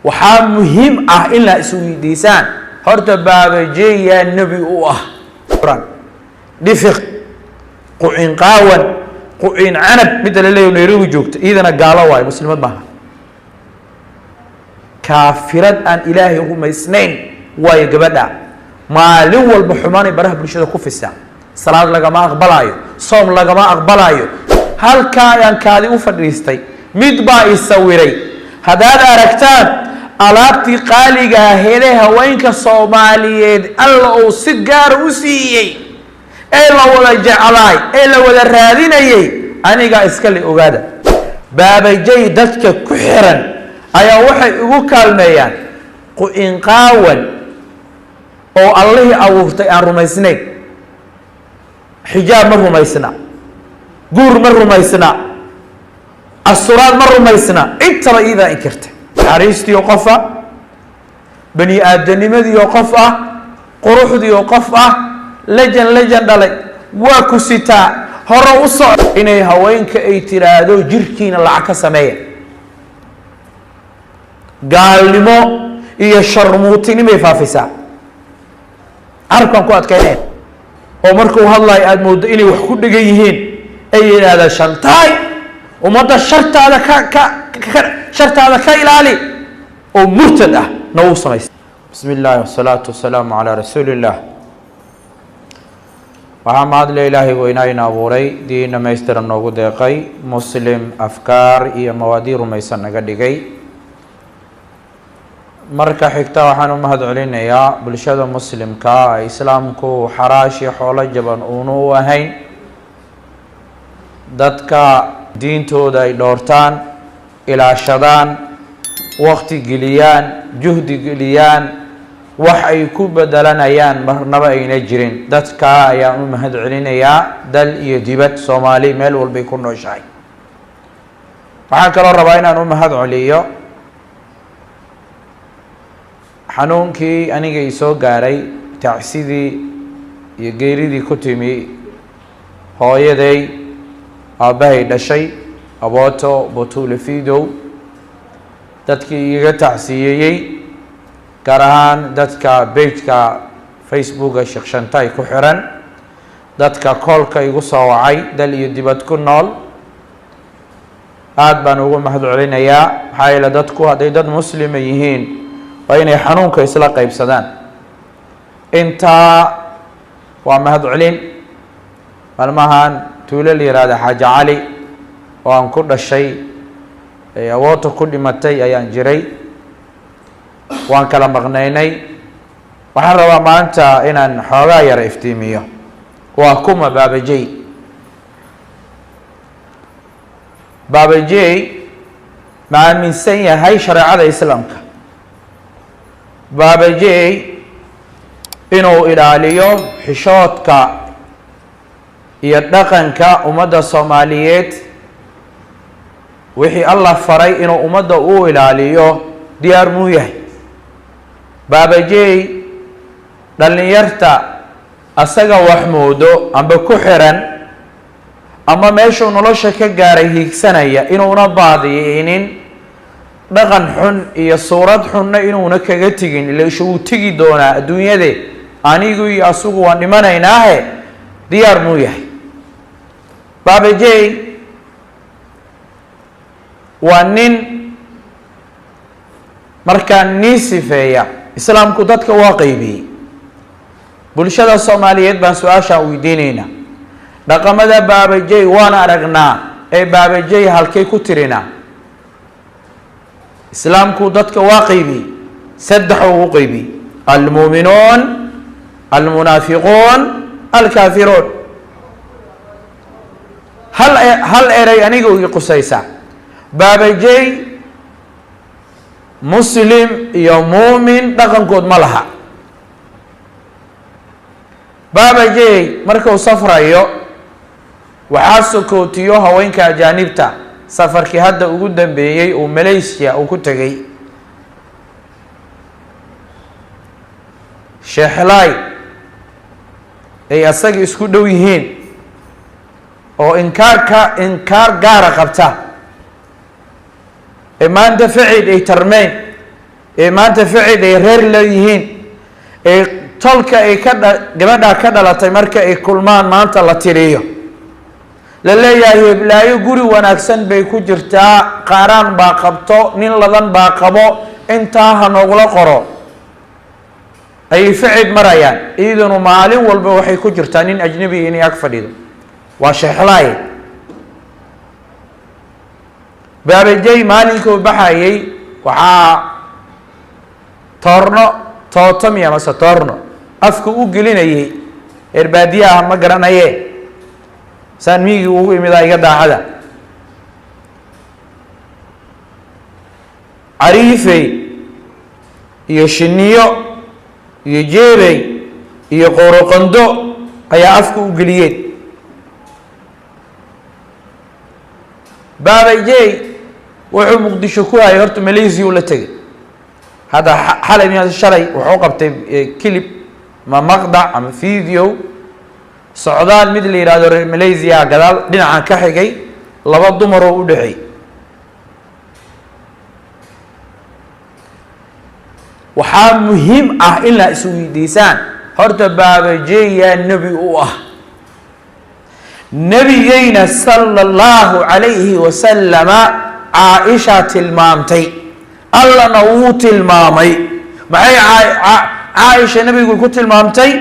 Waxaa muhiim ah in la isweydiisaan horta Baabajeeyaa nebi u ah dhifiq qucin qaawan qucin canab midda la leeyahy Nairobi joogta, iyadana gaalo waayo, muslimad maaha, kaafirad aan Ilaahay rumaysnayn waayo. Gabadha maalin walba xumaanay baraha bulshada ku fisa, salaad lagama aqbalaayo, soom lagama aqbalaayo. Halkaa ayaan kaadi u fadhiistay, mid baa isawiray. Haddaad aragtaan alaabtii qaaliga aheedee haweenka Soomaaliyeed Alla uu si gaara u siiyey ee la wada jeclaay ee la wada raadinayay, anigaa iska le. Ogaada, Baabajay dadka ku xiran ayaa waxay ugu kaalmeeyaan qu-inqaawan oo Allihii abuurtay aan rumaysnayn, xijaab ma rumaysna, guur ma rumaysna, asturaad ma rumaysna, intaba iidaa inkirtay. Naxariistiio qof ah, bani aadamnimadiio qof ah, quruxdiio qof ah, lejan lejan dhalay waa ku sitaa hore u soco. Inay haweenka ay tiraahdo jirkiina lacag ka sameeya, gaalnimo iyo sharmuutinimay faafisaa. Carabkaan ku adkaynaya oo markuu hadlayo aada mooddo inay wax ku dhegan yihiin, ay yidhaahdaan shantaay ummadda shartaada ka ka ka shartaada ka ilaali, oo murtad ah na wuu samaysta. Bismi illaahi wasalaatu wasalaamu calaa rasuuli illah. Waxaa mahadle Ilaahay weynaayna abuuray, diin dhamaystiran noogu deeqay, muslim afkaar iyo mawaadii rumaysan naga dhigay. Marka xigta, waxaan u mahad celinayaa bulshada muslimka ee Islaamku xaraashi xoolo jaban uunu u ahayn, dadka diintooda ay dhoortaan, ilaashadaan, waqti geliyaan, juhdi geliyaan, wax ay ku bedelanayaan marnaba ayna jirin. Dadka ayaan u mahad celinayaa, dal iyo dibad, Soomaali meel walbay ku nooshahay. Waxaan kaloo rabaa inaan u mahad celiyo xanuunkii aniga i soo gaaray, tacsidii iyo geeridii ku timi hooyaday aabbahay dhashay, Abooto Batuule Fidow, dadkii igaga tacsiyeeyey, gaar ahaan dadka page-ka Facebooka Sheekh Shantay ku xiran, dadka koolka igu soo wacay, dal iyo dibad ku nool, aada baan ugu mahad celinayaa. Maxaa yeele, dadku hadday dad muslima yihiin waa inay xanuunka isla qeybsadaan. Intaa waa mahad celin. Maalmahan tuulo la yihahda Xaaji Cali oo aan ku dhashay ee awoodta ku dhimatay ayaan jiray, waan kala maqnaynay. Waxaan rabaa maanta inaan xoogaa yara iftiimiyo waa kuma Baabajey. Baabajey ma aaminsan yahay shareecada Islaamka? Baabajey inuu ilaaliyo xishoodka iyo dhaqanka ummadda Soomaaliyeed, wixii Allah faray inuu ummadda u ilaaliyo, diyaar muu yahay? Baabajey dhallinyarta asaga wax moodo amba ku xiran ama meeshuu nolosha ka gaaray hiigsanaya, inuuna baadi'inin, dhaqan xun iyo suurad xunna inuuna kaga tegin, ila isha wuu tegi doonaa adduunyade, anigu iyo asugu waan dhimanaynaahe, diyaar muu yahay? Baabajey waa nin markaa nii sifeeya. Islaamku dadka waa qeybiyey. Bulshada Soomaaliyeed baan su-aashaan weydiineynaa: dhaqamada Baabajey waan aragnaa, ee Baabajey halkay ku tirinaa? Islaamku dadka waa qeybiyey, saddex uu u qeybiyey: almuuminuun, almunaafiquun, alkaafiruun. Hal erey aniga ii qusaysaa: Baabajey muslim iyo muumin dhaqankood ma laha. Baabajey markuu safrayo waxaa sokootiyo haweenka ajaanibta. Safarkii hadda ugu dambeeyey uu Malaysia uu ku tegay, Sheexlaay ay asaga isku dhow yihiin oo inkaarka inkaar gaara qabta ee maanta facid ay tarmeen. Ee maanta ficil ay reer leeyihiin, ee tolka ay ka dha gabadhaa ka dhalatay, marka ay kulmaan maanta la tiriyo, la leeyahay heblaayo guri wanaagsan bay ku jirtaa, qaaraan baa qabto, nin ladan baa qabo, intaa ha noogula qoro, ayay ficil marayaan. Iyaduna maalin walba waxay ku jirtaa nin ajnabiga inay ag fadhido. Waa sheexlaaye. Baabajey maalinkuu baxayay waxaa toorno tootomiya mase toorno afka u gelinayay reer baadiyaha, ma garanaye, saan miyigii ugu imidaa iga daacada. Cariifey iyo shiniyo iyo jeebey iyo qooroqondo ayaa afka u geliyeen. Baabajey wuxuu Muqdisho ku hayay, horta Malaysia ula tegay. Hadda xalay miya shalay wuxuu qabtay clip ma maqdac ama video socdaal mid la yidhahdo reer Malaysia gadaal dhinacan ka xigay, laba dumaroo u dhexeey. Waxaa muhiim ah in la isweydiisaan horta, baabajey yaa nebi u ah? Nebigeyna sala allahu calayhi wasalama Caaisha tilmaamtay, Allana wuu tilmaamay. Maxay Caaisha nebigu ku tilmaamtay?